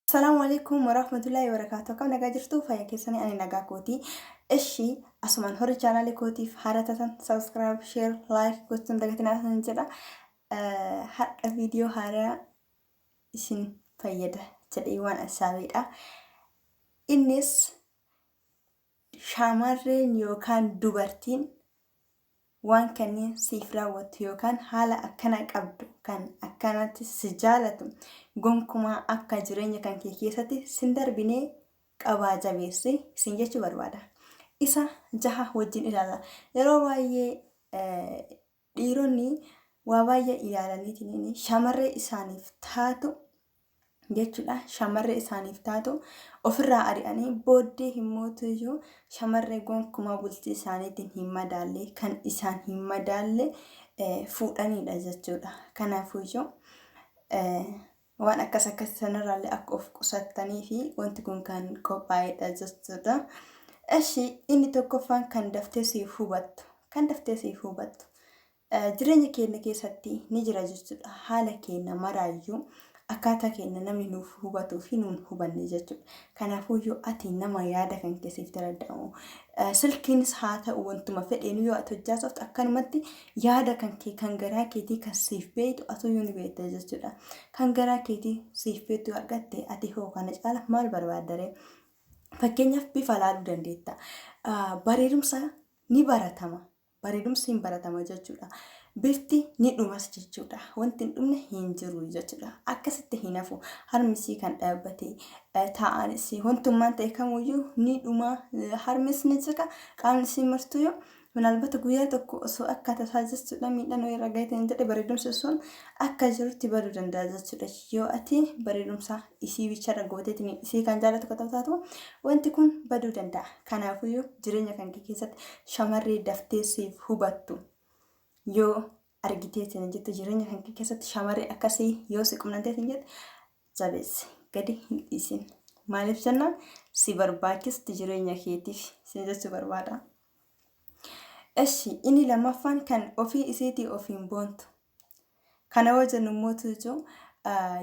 Assalaamu alaikum warahmatullahi wabarakatuh. Akkam nagaa jirtu fayyaa keessanii ani nagaa kooti. Eshi asumaan hori chaanaalii kootiif haara taatan subscribe, share, like gochuun dagatinaa isin jedha. Har'a viidiyoo haaraa isin fayyada jedhee waan assaabeedha. Innis shamarreen yookaan dubartiin waan kanneen siif raawwattu yookaan haala akkanaa qabdu kan akkanatti si jaalatu gonkumaa akka jireenya kan kee keessatti sin darbinee qabaa jabeessi sin jechuu barbaada. Isa jaha wajjin ilaala. Yeroo baay'ee dhiironni waa baay'ee ilaalaniitiin shamarree isaaniif taatu jechuudha. Shamarree isaaniif taatu ofirraa ari'anii booddee himmootuyyuu shamarree gonkumaa bultii isaaniitiin hin madaalle kan isaan hin madaalle fuudhaniidha jechuudha. Kanaafuyyuu waan akkas akkas sanarraallee akka of qusattanii fi wanti kun kan qophaa'edha jechuudha. Eshi inni tokkoffaan kan daftee siif hubattu kan daftee siif hubattu Jireenya keenya keessatti ni jira jechuudha. Haala keenya maraayyuu akkaataa keenya namni nuuf hubatuu fi nuun hubanne jechuudha. Kanaafuyyuu ati nama yaada kan keessiif tarada'u. Silkiinis haa ta'u wantuma fedheen yoo ati hojjaa sooftu akkanumatti yaada kan kee kan garaa keetii kan siif beektu atuyyuu ni beekta jechuudha. Kan garaa keetii siif beektu yoo argatte ati hoo kana caala maal barbaaddaree? Fakkeenyaaf bifa laaluu dandeetta. Bareedumsa ni baratama. Bareedumsi hin baratama jechuudha. Bifti ni dhumas jechuudha. Wanti hin dhumne hin jiru jechuudha. Akkasitti hin hafu. Harmisii kan dhaabbate taa'anis wantummaan ta'e kamuyyuu ni dhuma. Harmis ni jira. Qaamni isii martuyyuu minaalbata guyyaa tokko osoo akka tasaa jechuudha miidhaan wayii irra gahee hin jedhe bareedumsi sun akka jirutti baduu danda'a jechuudha. Yoo ati bareedumsa isii bicharra gooteetiin isii kan jaalatu kan taatu wanti kun baduu danda'a. Kanaafuyyuu jireenya kan kee keessatti shamarree daftee siif hubattu yoo argiteetiin jette jireenya kan kee keessatti shamarree akkasii yoo si qunnamteetiin jette jabeessi gadi hin dhiisin. Maaliif jennaan si barbaachisti jireenya keetiif sin jechuu barbaada. Eshi inni lammaffaan kan ofii isiitii ofiin boontu. Kana yoo jennu immoo tuutu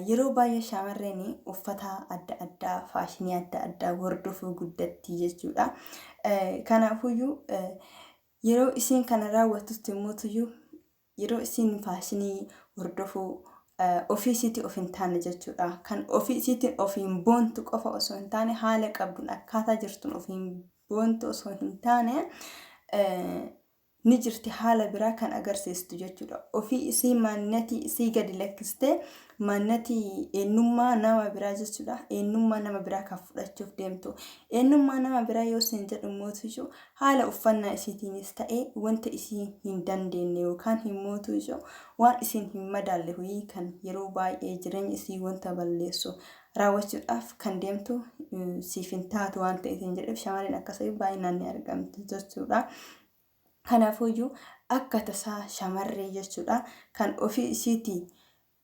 yeroo baay'ee shamarreen uffata adda addaa faashinii adda addaa hordofuu guddatti jechuudha. Kanaafuyyuu yeroo isiin kana raawwattutti immoo tuyyuu yeroo isiin faashinii hordofuu ofii isiitii of hin taane jechuudha. Kan ofii isiitiin ofiin boontu qofa osoo hin taane haala qabduun akkaataa jirtuun ofiin boontu osoo hin taane ni jirti haala biraa kan agarsiistu jechuudha. Ofii isii maannatii isii gadi lakkistee maannatii eenyummaa nama biraa jechuudha. Eenyummaa nama biraa kan fudhachuuf deemtu. Eenyummaa nama biraa yoo isin jedhu mootuyyuu haala uffannaa isiitiinis ta'ee wanta isii hin dandeenye yookaan hin mootuyyuu waan isin hin madaalle hoyii kan yeroo baay'ee jireenya isii wanta balleessu raawwachuudhaaf kan deemtu siif hin taatu waan ta'eef hin jedheef shamarreen akkasii baay'inaan ni argamti jechuudha. Kanaafuyyuu akka tasaa shamarree jechuudha kan ofii isiitii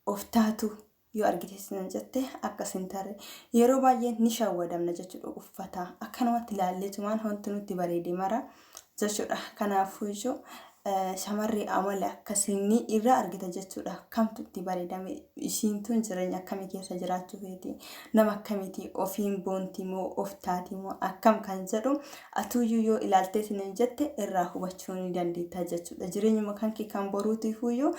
of taatu yoo argite sinan jette akkas hin tarre yeroo baay'ee ni shawwadamna jechuudha uffata akkanumatti ilaalleetumaan wanti nutti bareede mara jechuudha. Kanaafuyyuu shamarree amala akkasii ni irraa argita jechuudha. Kamtu itti bareedame ishiin tun jireenya akkamii keessa jiraachuu feeti nama akkamiiti ofiin boonti moo of taati moo akkam kan jedhu atuyyuu yoo ilaaltee isin jette irraa hubachuu ni dandeetta jechuudha. Jireenyuma kan kee kan boruutiifuyyuu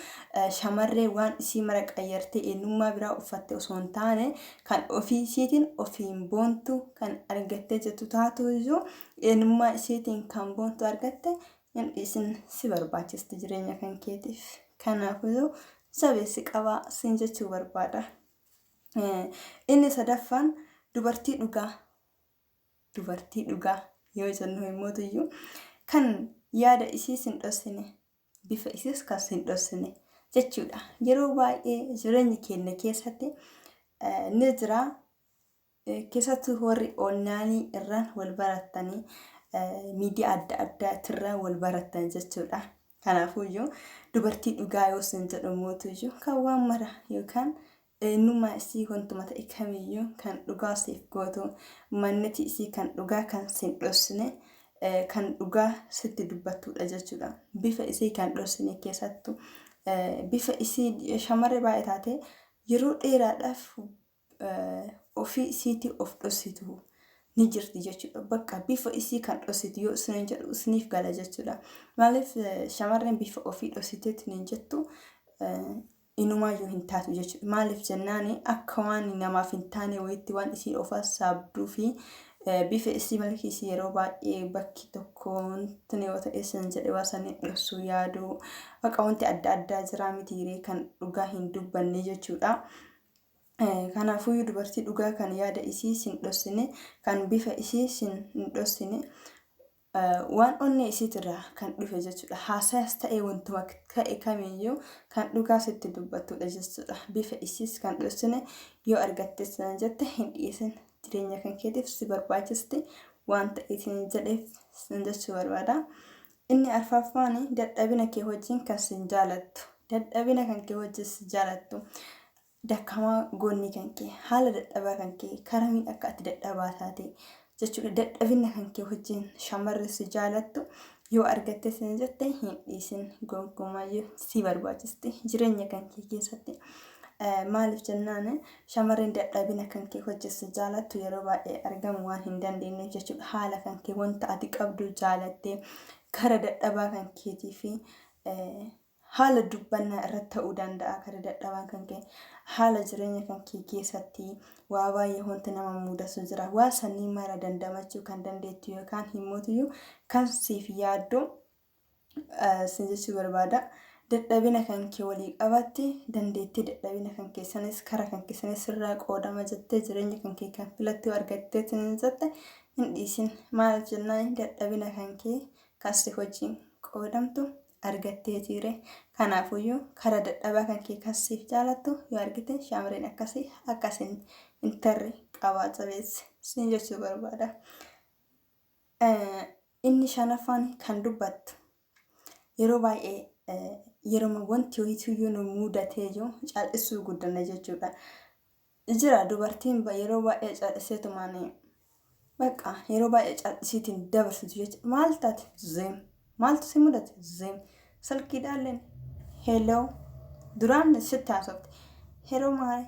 shamarree waan isii mara qayyartee eenyummaa biraa uffatte osoo hin taane kan ofii isiitiin ofiin boontu kan argattee jettu taatuyyuu eenyummaa isiitiin kan boontu argatte hin dhiisin si barbaachisti jireenya kan keetiif. Kanaafuu jabeessi qabaa siin jechuu barbaada. Inni sadaffaan dubartii dhugaa. Dubartii dhugaa yoo jennu himmootuyyuu kan yaada isii sin dhossine bifa isiis kan sin dhossine jechuudha. Yeroo baay'ee jireenya keenya keessatti ni jira Keessattuu warri onlaayinii irraan wal barattanii miidiyaa adda addaatirraa wal barattan jechuudha. Kanaafuyyuu dubartii dhugaa yoo isin jedhu mootuyyuu kan waan mara yookaan eenyummaa isii wantuma ta'e kamiyyuu kan dhugaa siif gootu mannati isii kan dhugaa kan sin dhossine kan dhugaa sitti dubbattudha jechuudha. Bifa isii kan dhossine keessattuu bifa isii shamarree baay'ee taate yeroo dheeraadhaaf ofii isiitii of dhossitu ni jirti jechuudha. Bakka bifa isii kan dhossitu yoo isiniin jedhu isiniif gala jechuudha. Maaliif shamarreen bifa ofii dhossiteetti hin jettu inumaayyuu hin taatu jechuudha. Maaliif jennaan akka waan namaaf hin taane wayitti waan isii of saabduu fi bifa isii malki isii yeroo baay'ee bakki tokko wanti yoo ta'e sin jedhe waan sanii dhossuu yaaduu bakka wanti adda addaa jiraa mitiiree kan dhugaa hin dubbanne jechuudha. Kanaafuyyuu dubartii dhugaa kan yaada isii sin dhossine, kan bifa isii sin hin dhossine, waan onnee isiitirraa kan dhufe jechuudha. Haasayas ta'ee wantuma ka'e kamiyyuu kan dhugaa sitti dubbattudha jechuudha. Bifa isiis kan dhossine yoo argattes sana jette hin dhiisin. Jireenya kan keetiif si barbaachisti waan ta'eetiin jedheef sin jechuu barbaada. Inni arfaffaan dadhabina kee wajjin kan sin jaalattu. Dadhabina kan kee wajjin si jaalattu. Dakkamaa goonni kan kee, haala dadhabaa kan kee, karamiin akka ati dadhabaa taate jechuudha. Dadhabina kan kee wajjin shamarri si jaalattu yoo argatte sin jette hin dhiisin, gonkumaayyuu si barbaachisti jireenya kan kee keessatti. Maaliif jennaan shamarreen dadhabina kan kee wajjin si jaalattu yeroo baay'ee argamu waan hin dandeenyeef jechuudha. Haala kan kee, wanta ati qabdu jaalattee kara dadhabaa kan keetii fi haala dubbannaa irratti ta'uu danda'a. Kara dadhabaan kan kee, haala jireenya kan kee keessatti waa baay'ee wanti nama mudatu jira. Waa sanii mara dandamachuu kan dandeettu yookaan himootiyyuu kan siif yaaddu sin jechuu barbaada. Dadhabina kan kee walii qabatte, dandeettii dadhabina kan keessanis kara kan keessanis sirraa qoodama jettee jireenya kan kee kan filattu argattee sin jette hin dhiisin. Maaliif jennaan dadhabina kan kee kan si wajjin qoodamtu argattee jiire. Kanaafuyyuu kara dadhabaa kan kee kan siif jaalattu yoo argite, shamarreen akkasii akkasin hin tarre qabaa jabeesse sin jechuu barbaada. Inni shanaffaan kan dubbattu. Yeroo baay'ee yeroo wanti wayiituyyuu nu mudatee jiru cal'isuu guddanna jechuudha. Jira dubartiin yeroo baay'ee cal'iseetumaan bakka yeroo baay'ee cal'isiitiin dabarsitu jechuudha. Maal taate? Zim. Maaltu si mudate? Zim. Silkiidhaalleen hello duraan sitti haasofte. Hello, maali?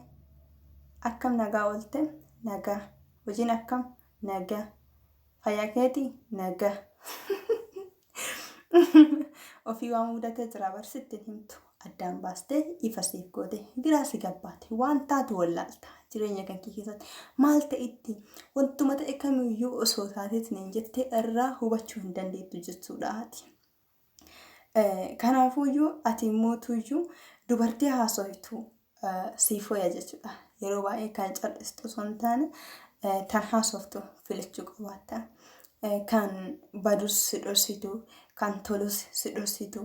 Akkam, nagaa oolte? Nagaa. Hojiin akkam? Nagaa. Fayyaa keetii? Nagaa. Ofii waan mudatee jira barsitti hin himtu. Addaan baastee ifa siif goote biraa si gabbaate waan taatu wallaalta. Jireenya kan kee keessatti maal ta'etti wantuma ta'e kamiyyuu osoo taateetiin hin jettee irraa hubachuu hin dandeettu jechuudha ati. Kanaafuyyuu ati mootuyyuu dubartii haasoftu siif wayya jechuudha. Yeroo baay'ee kan cal'istu osoo hin taane tan haasoftu filachuu qabaatta. Kan badus si dhorsitu, kan tolus si dhorsitu,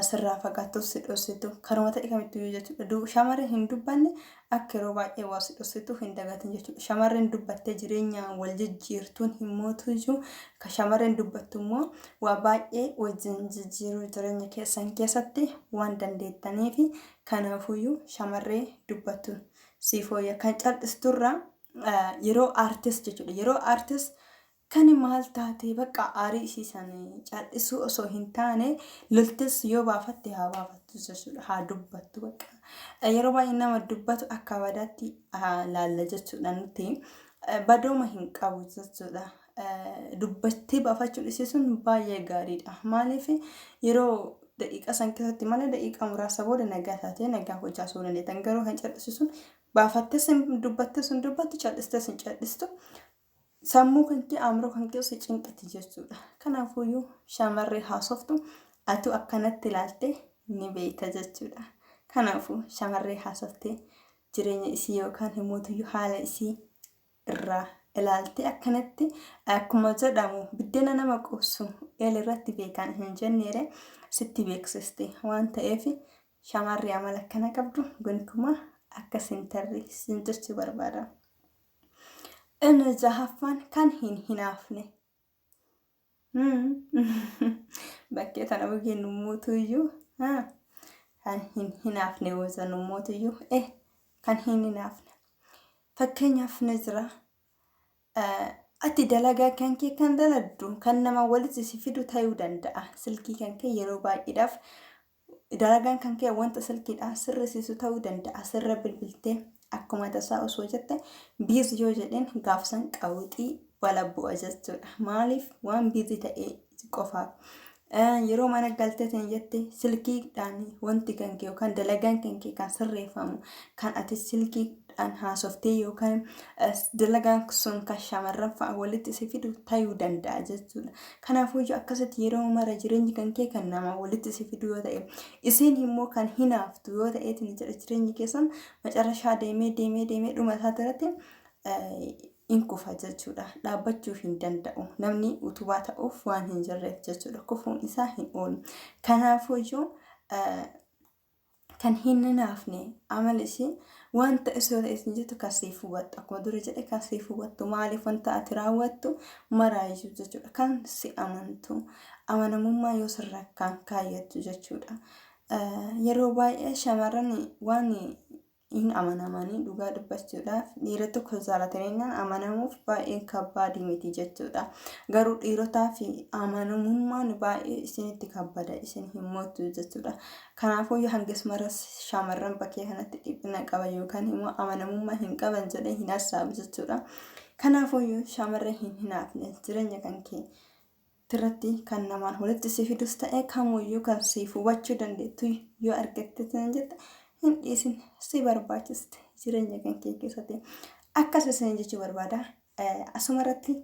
sirraa fagaattus si dhorsitu, kanuma ta'e kamittiyyuu jechuudha. Shamarreen hin dubbanne akka yeroo baay'ee waa si dhorsitu hin dagatin jechuudha. Shamarreen dubbattee jireenya wal jijjiirtuun hin mootuyyuu, kan shamarreen dubbattu immoo waa baay'ee wajjin jijjiiruu jireenya keessan keessatti waan dandeettaniif, kanaafuyyuu shamarree dubbattu siif wayya. Kan cal'isturraa yeroo aartis jechuudha. Yeroo aartis kan maal taate bakka aarii isiisan cal'isuu osoo hin taane loltes yoo baafatte haa baafattu jechuudha. Haa dubbattu bakka. Yeroo baay'ee nama dubbatu akka badaatti laalla jechuudha nuti. Badooma hin qabu jechuudha. Dubbattee baafachuun isii sun baay'ee gaariidha. Maaliif yeroo daqiiqaa san keessatti malee daqiiqaa muraasa booda nagaa taatee nagaa hojjaasuu dandeettan. Garuu kan cal'isu sun baafattee sin dubbattee sun dubbattu, cal'istee sin cal'istu, sammuu kan kee, aamroo kan kee si cinqiti jechuudha. Kanaafuyyuu shamarree haasoftu atu akkanatti ilaalte ni beekta jechuudha. Kanaafuu shamarree haasoftee jireenya isii yookaan himootuyyuu haala isii irraa ilaaltee akkanatti akkuma jedhamu biddeena nama quubsu eel irratti beekan hin jenneere sitti beeksisti waan ta'eef, shamarree amala akkana qabdu gonkumaa akka sin tarre sin jechuu barbaada. Inni jahaffaan kan hin hinaafne. Bakkee tana bugeenu mootuyyuu kan hin hinaafne yoo jennu mootuyyuu kan hin hinaafne. Fakkeenyaaf ni jira. Ati dalagaa kan kee kan daladdu kan nama walitti si fidu ta'uu danda'a. Silkii kan kee yeroo baay'eedhaaf dalagaan kan kee wanta silkiidhaan sirrisiisu ta'uu danda'a. Sirra bilbiltee Akkuma tasaa osoo jette busy yoo jedheen gaafsan qawwixii bala bu'a jechuudha. Maaliif? Waan busy ta'ee qofaaf. Yeroo mana galteetiin jette silkiidhaan wanti kan kee yookaan dalagaan kan kee kan sirreeffamu kan ati silkiidhaan haasoftee yookaan dalagaan sun kan shamarran fa'a walitti si fidu tayuu danda'a jechuudha. Kanaafuu akkasitti yeroo mara jireenyi kan kee kan nama walitti si fidu yoo ta'e, isiin immoo kan hinaaftu yoo ta'eetiin jedha, jireenyi keessan macarrashaa deemee deemee deemee dhuma isaa irratti in kufa jechuudha. Dhaabbachuu hin danda'u. Namni utubaa ta'uuf waan hin jirreef jechuudha. Kufuun isaa hin oolu. Kanaafuu iyyuu kan hin hinaafne, amala ishee wanta isoo ta'e isin jettu kan siif hubattu, akkuma dura jedhe, kan siif hubattu, maaliif wanta ati raawwattu maraayyuu jechuudha. Kan si amantu, amanamummaa yoo sirra kan kaayyattu jechuudha. Yeroo baay'ee shamarran waan hin amanamanii, dhugaa dubbachuudhaaf, dhiira tokko jaalatanii amanamuuf baay'ee kabbaadii miti jechuudha. Garuu dhiirotaa fi amanamummaan baay'ee isinitti kabbada, isin hin mootu jechuudha. Kanaafuu hangas mara shamarran bakkee kanatti dhiphina qaban yookaan immoo amanamummaa hin qaban jedhee hin hassaabu jechuudha. Kanaafuu shamarran hin hinaafne, jireenya kan kee irratti kan namaan walitti si fidus ta'e kamuyyuu kan siif hubachuu dandeettu yoo argatte tan jette hin dhiisin, si barbaachiste jireenya kan kee keessatti. Akkas isin jechuu barbaada. Asuma irratti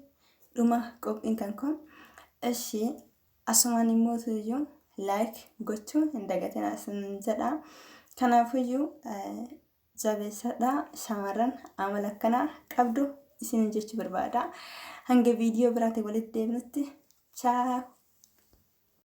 dhuma qophiin kan kun. Ishii asumaan immoo iyyuu like gochuu hin dagatina isin jedha. Kanaafuyyuu jabeessadha, shamarran amala akkanaa qabdu isin jechuu barbaada. Hanga viidiyoo biraatiin walitti deebinutti, ciao.